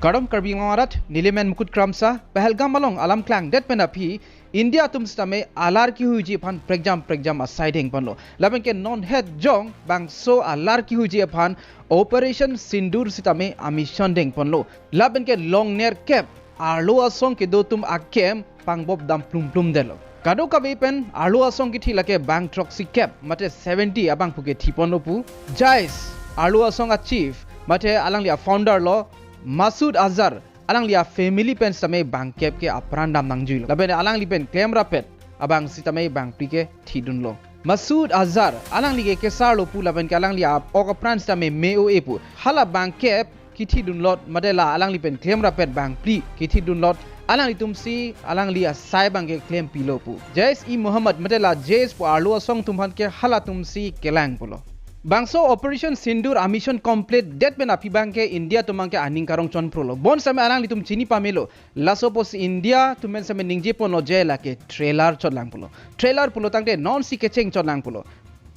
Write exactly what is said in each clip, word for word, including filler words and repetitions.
Kardom Karbi Anglong arat, neli men Mukut Kramsa. Pahalgam along alam klangdet pen aphi India atum sitame alar kihuiji aphan prekjam prekjam asai dengponlo. Lapen ke non het jong bangso alar kihuiji aphan Operation Sindoor sitame a-mission dengponlo. Lapen ke long nerkep arlo asong kedo atum a-camp pangbop dam plum plum detlo. Kadokave pen arlo asong kithi lake bang throksi kep mate seventy abang puke thiponlo pu. Jaish arlo asong a-chief mate alangli a-founder lo Masood Azhar, alangli a-family pen sitame bang kep ke apran dam nangjuilo. Lapen alangli pen klemrapet abang sitame bangphli ke thidunlo. Masood Azhar alangli ke kesarlo pu lapen ke alangli a-ok apran sitame me-o-e pu. Hala bang kep kithidunlot mate la alangli pen klemrapet bangphli kithidunlot, alanglitum si alangli asai bang ke klempilo pu. Jaish-e-Mohammed mate la Jaish pu arlo asong atum aphan ke halatum si kelang pulo. Bangso Operation Sindoor a-mission complete det pen aphi bang ke India atum bang ke aning karong chonprolo. Bon sitame alanglitum chini pamelo. Laso apotsi India atum pen sitame ningjeponlo je lake trailer chotlang pulo. Trailer pulo tangte non si kecheng chotlang pulo.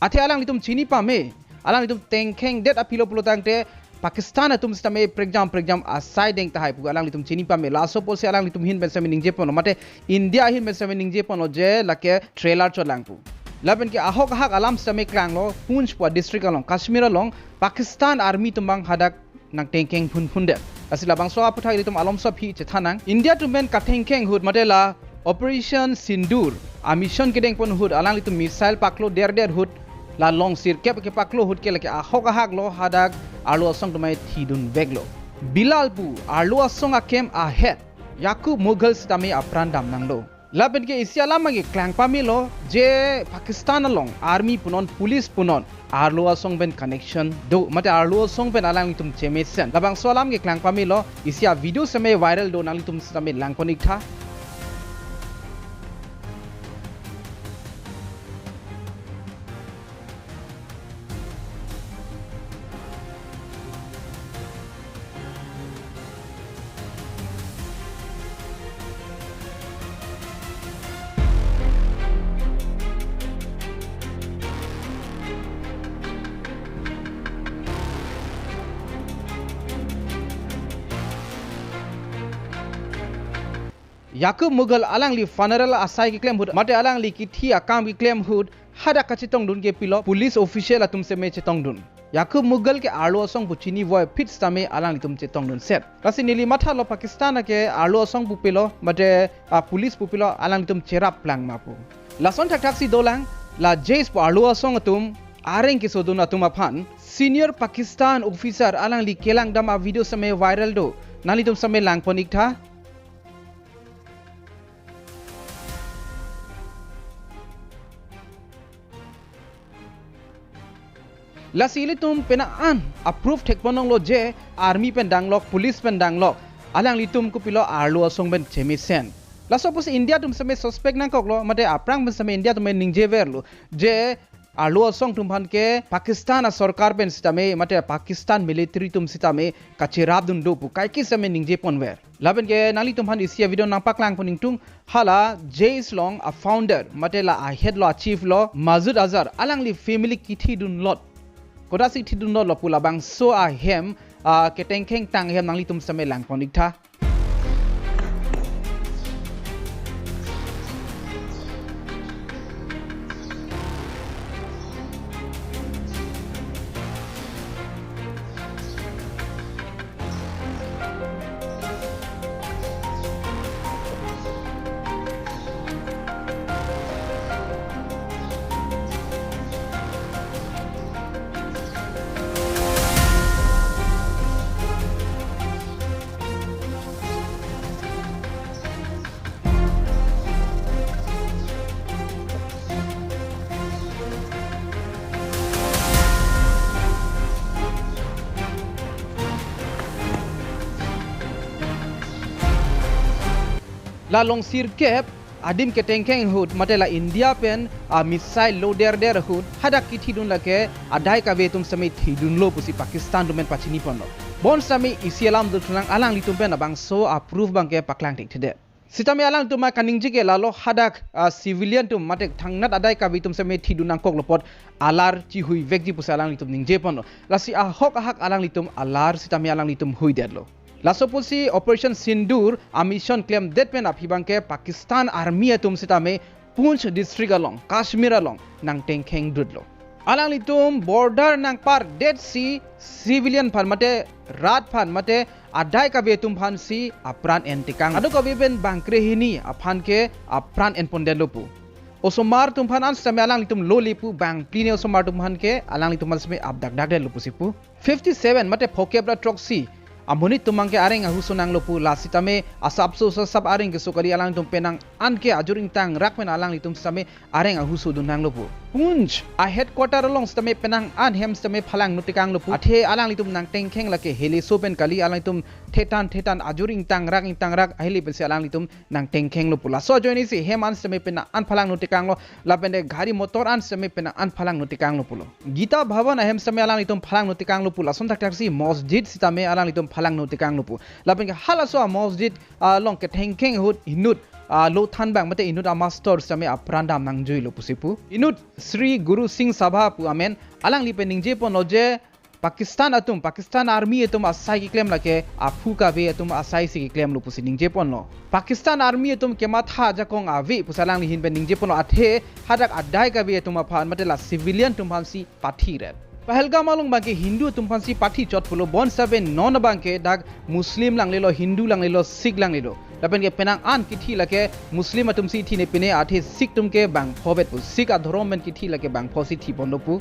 Athe alanglitum chini pame, alanglitum tengkheng det aphilo pulo tangte Pakistan atum sitame prekjam prekjam asai deng tahai pu alanglitum chini pame. Laso apotsi alanglitum ahin pen sitame ningjeponlo mate India ahin pen sitame ningjeponlo je lake trailer chotlang pu. Lapen ke ahok ahak alam sitame klanglo Poonch pu a-district along, Kashmir along, Pakistan army atum bang hadak nangtengkheng phunphun det. Lasi labangso aputhak ilitum alomso aphi chethan nang. India atum pen katengkheng ahut mate la Operation Sindoor a-mission kedengpon ahut alanglitum missile paklo derder ahut, la long sirkep kepaklo ahut ke lake ahok ahak lo hadak arlo asong atum ai thidunveklo. Bilal pu arlo asong a-camp a-head Yakub Mughal sitame apran dam nanglo. Lapen ke isi alam bang ke klang pamelo je Pakistan along army punon police punon arlo asong pen connection do mate arlo asong pen alanglitum chemesen. Labangso alam ke klang pamelo, isi a-video sitame viral do, nanglitum sitame langpon iktha. Yakub Mughal alangli funeral asai keklem ahut mate alangli kithi akam keklem ahut hadak kachetongdun ke pilo, police official atum sitame chetongdun. Yakub Mughal ke arlo asong pu chini voiphit sitame alanglitum chetongdun set. Lasi neli mathalo Pakistan ke arlo asong pu pilo mate a-police pu pilo alanglitum cherap lang ma pu. Lason thakthak si dolang, la Jaish pu arlo asong atum areng kesodun atum aphan senior Pakistan officer alangli kelang dam a-video sitame viral do. Nanglitum sitame langpon iktha. Lasi ilitum penang an a-proof thekpon longlo je army pen danglok, police pen danglok, alanglitum kopilo arlo asong pen chemesen. Laso apotsi India atum sitame suspect nangkoklo mate aphrang pen sitame India atum ningjeverlo je arlo asong atum aphan ke Pakistan a-sorkar pen sitame mate Pakistan military atum sitame kacherapdun do pu kaike sitame ningjeponver. Lapen ke nanglitum aphan isi a-video nangpaklangpon ingtung, hala Jaish along a-founder mate la a-head lo, a-chief lo Masood Azhar alangli family kithidunlot, kodaksi kithidunlotlo pu labangso ahem, ah, ketengkheng tang ahem nanglitum sitame langpon iktha. La long sirkep adim ketengkheng ahut mate la India pen a-missile lo derder ahut hadak kithidun lake adai kave atum sitame thidunlo pusi Pakistan atum pen pachiniponlo. Bon sitame isi alam dothulang, alanglitum pen labangso a-proof bang ke paklang thekthedet. Sitame alangtum kaningje ke lalo hadak, ah, civilian atum mate thangnat adai kave atum sitame thidun nangkoklo apot alar chihuivekji pusi alanglitum ningjeponlo. Lasi ahok ahak alanglitum alar sitame alanglitum huidetlo. Laso pusi Operation Sindoor a mission klemdet pen aphi abangke Pakistan Army atum sitame Poonch district along, Kashmir along nangtengkheng dutlo. Alanglitum border nangpardetsi civilian aphan mate rat aphan mate adai kave atum aphansi apran entekang. Kadokave pen bangkre hini aphan ke apran enpondetlo pu. Osomar atum aphan an sitame alanglitum lole pu, bangphli ne osomar atum aphan ke alanglitum an sitame apdakdakdetlo pusi pu. Fifty seven mate phokep ra throksi amonit atum abangke areng ahuso nanglo pu, la sitame asapso asap areng keso kali, alanglitum penang an ke ajur ingtangrak pen alanglitum sitame areng ahuso dun nanglo pu. Poonch a headquarter along sitame penang an hem sitame phalang notekanglo pu. Athe alanglitum nangtengkheng lake heleso pen kali, alanglitum thetan thetan ajur ingtangrak ingtangrak ahili pensi alanglitum nangtengkhenglo pu. Laso ajoinesi hem an sitame penang an phalang notekanglo, lapen ke gari motor an sitame penang an phalang notekanglo pulo. Gita Bhavan ahem sitame alanglitum phalang notekanglo pu. Lason thakthaksi mosjid sitame alanglitum phalang notekanglo pu. Lapen ke halaso a mosjid along ketengkheng ahut inut a lo thanbang mate inut a master sitame apran dam nangjuilo pusi pu. Inut Sri Guru Singh Sabha pu amen alangli pen ningjeponlo je Pakistan atum, Pakistan Army atum asai keklem lake aphu kave atum asai si keklemlo pusi ningjeponlo. Pakistan Army atum kematha ajakong ave pusi alangli ahin pen ningjeponlo, athe hadak adai kave atum aphan mate la civilian atum aphansi pathiret. Pahalgam along abangke Hindu atum aphansi pathichot pulo, bonsitame non abangke dak Muslim langlelo, Hindu langlelo, Sikh langlelo. Lapen ke penang an kithi lake Muslim atumsi thine pine, athe Sikh atum ke bangpho bet pu. Sikh adhorom pen kithi lake bangphosi thiponlo pu.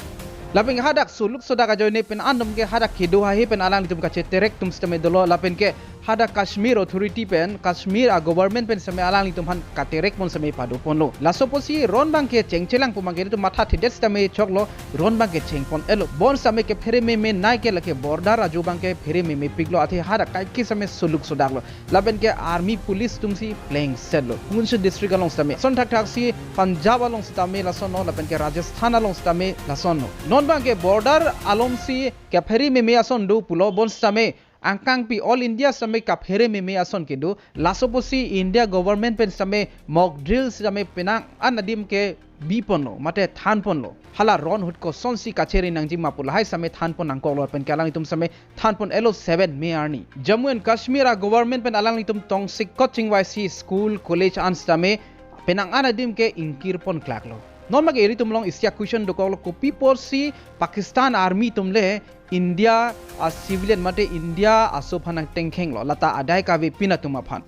Lapen ke hadak suluk sodak ajoine penang an atum ke hadak kedo haihe pen alanglitum kacheterek atum sitame dolo. Lapen ke hadak Kashmir Authority pen, Kashmir a government pen sitame alanglitum aphan katerek pon sitame padoponlo. Laso pusi ron abangke chengchelang pu abangke ilitum mathathedet sitame choklo, ron abangke chengpon-etlo. Bonsitame kephere meme nai ke lake border ajo abangke phere memepiklo, athe hadak kaike sitame suluk sodaklo. Lapen ke army police atumsi plengsetlo. Poonch district along sitame. Lason thakthaksi Punjab along sitame lasonlo, lapen ke Rajasthan along sitame lasonlo. Non abangke border alongsi kaphere meme ason do pulo, bonsitame angkangpi All India sitame kaphere meme ason kedo. Laso pusi India government pen sitame mock drill sitame penang an adim ke biponlo mate thanponlo. Hala ron ahut kosonsi kachere nangji ma pu lahai sitame thanpon nangkoklo, lapen ke alanglitum sitame thanpon-etlo seven May arni. Jammu and Kashmir a government pen alanglitum tongsekot chingvaisi school, college an sitame penang an adim ke ingkirpon klaklo. Non abangke ilitum along isi a question dokoklo, kopi apotsi Pakistan Army atum le India a civilian mate India aso aphan nangtengkhenglo, lata adai kave pin atum aphan.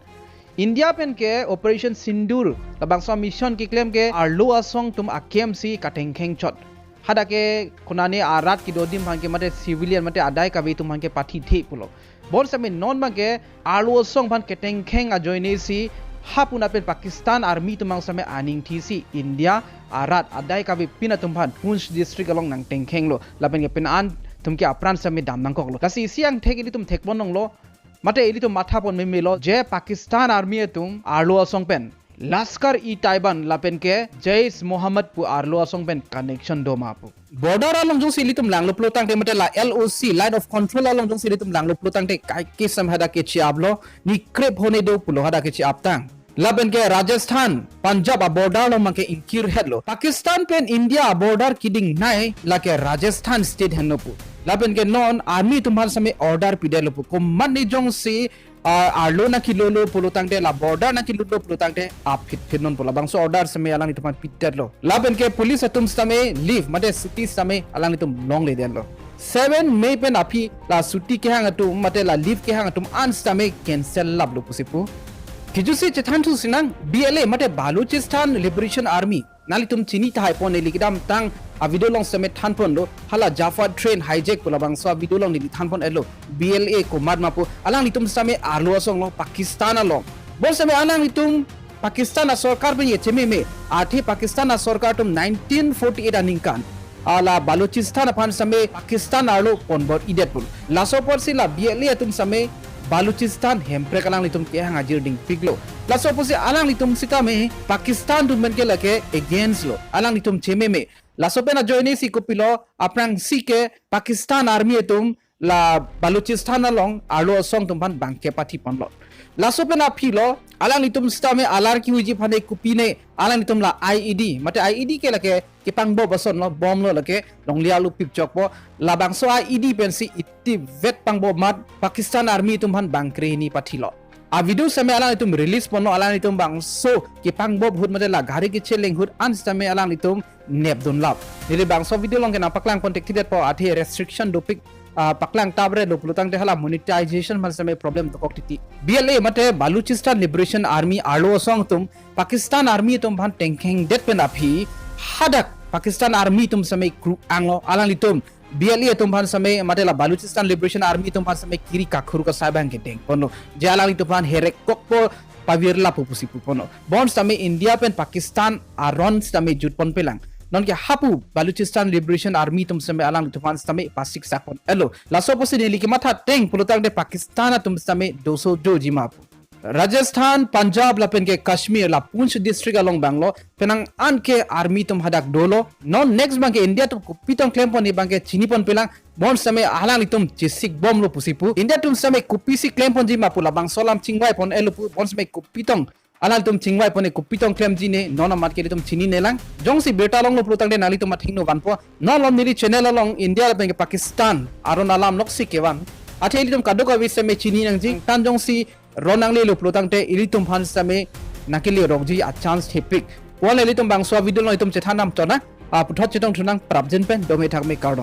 India pen ke Operation Sindoor labangso a mission keklem ke arlo asong atum akemsi katengkhengchot. Hadak ke konane arat kedo adim aphan ke mate civilian mate adai kave atum aphan ke pathithe pulo. Bonsitame non abangke arlo asong aphan ketengkheng ajoinesi hapu na pen Pakistan Army atum abang sitame aning thisi India arat adai kave pin atum aphan Poonch district along nangtengkhenglo. Lapen ke penang an atum ke apran sitame dam nangkoklo. Lasi isi angthek ilitum thekpon longlo. Mate ilitum mathapon memelo je Pakistan Army atum arlo asong pen Lashkar-e-Taiba lapen ke Jaish Mohammed pu arlo asong pen connection do ma pu. Border along jongsi ilitum langlo pulotangte mate la L O C, Line of Control along jongsi ilitum langlo pulotangte kaike sitame hadak ke che-aplo, ni krep hone do pulo hadak ke che-aptang. Lapen ke Rajasthan, Punjab a border along abangke ingkirhetlo. Pakistan pen India a border keding nai lake Rajasthan state henlo pu. Lapen ke non army atum aphan sitame order pidetlo pu. Komatne jongsi, ah, arlo nangkelolo pulotangte, la border nangkelolo pulotangte apphitphit non pu labangso order sitame alanglitum aphan pidetlo. Lapen ke police atum sitame leave mate chutti sitame alanglitum longledetlo. Seven May pen aphi la chutti kehang atum mate la leave kehang atum an sitame cancel laplo pusi pu. Kejutsi chethan thusi nang, B L A mate Balochistan Liberation Army. Nanglitum chini tahai pon neli kedamtang a video along sitame thanponlo, hala Jaffa train hijack pu labangso a video along neli thanpon-etlo. B L A komat ma pu, alanglitum sitame arlo asong lo, Pakistan along. Bonsitame alanglitum Pakistan a sorkar pen ye chememe, athe Pakistan a sorkar atum nineteen forty-eight aningkan, ah, la Balochistan aphan sitame Pakistan arlo ponbor-idet pulo. Laso apotsi la B L A atum sitame Balochistan Hemprek alanglitum kehang ajir dingpiklo. Laso apotsi alanglitum sitame Pakistan atum pen ke lake against lo. Alanglitum chememe. Laso pen ajoinesi kopilo, aphrangsi ke Pakistan Army atum la Balochistan along arlo asong atum aphan bangke pathi ponlo. Laso pen aphi lo, alanglitum sitame alar kihuiji aphan ke kopine, alanglitum la I E D, mate I E D ke lake kepangbob ason lo, bom lo lake, longle alu pipchokpo, labangso I E D pensi itivet pangbob amat Pakistan Army atum aphan bangkre hini pathilo. A video sitame alanglitum release ponlo, alanglitum bangso kepangbob ahut mate la gari kecheleng ahut an sitame alanglitum nepdun lap. Neli bangso video along ke nangpaklang pon thekthedetpo, athe restriction dopik, ah, paklang tabre lo pulotangte hala monetization aphan sitame problem dokok titi. B L A mate Balochistan Liberation Army arlo asong atum Pakistan Army atum aphan tengkhengdet pen aphi hadak Pakistan Army atum sitame kru-anglo, alanglitum B L A atum aphan sitame mate la Balochistan Liberation Army atum aphan sitame kiri kakhur kasai abang ke deng ponlo. Je alanglitum aphan herek kokpo, pavirlappo pusi pu ponlo. Bon sitame India pen Pakistan aron sitame jut ponpelang. Nonke hapu Balochistan Liberation Army atum sitame alanglitum aphan sitame pasiksak pon elo. Laso pusi neli kematha ateng pulotangte Pakistan atum sitame doso joji ma pu. Rajasthan, Punjab lapen ke Kashmir la Poonch district along abang lo, penang an ke army atum hadak dolo. Non next abang ke India atum kopi tong klem pon abang ke chini ponpelang. Bon sitame alanglitum chesik bomlo pusi pu. India atum sitame kopisi klem ponji ma pu labangso alam chingvai pon elo pu. Bon sitame kopi tong alanglitum chingvai pon, kopi tong klemji ne, non amat ke ilitum chininelang. Jongsi birta longlo pulotangte nanglitum athengno vanpo. Non malom neli channel along India lapen ke Pakistan aron alam loksi kevan. Athe ilitum kadokave sitame chini nangji. Tan jongsi ron nanglelo pulotangte ilitum aphan sitame nangkele rokji a chance thepik. Wan ilitum bangso video along itum chethan nam chona. Aputhot chetongthu nang, prapjin pen dome thakme, kardom.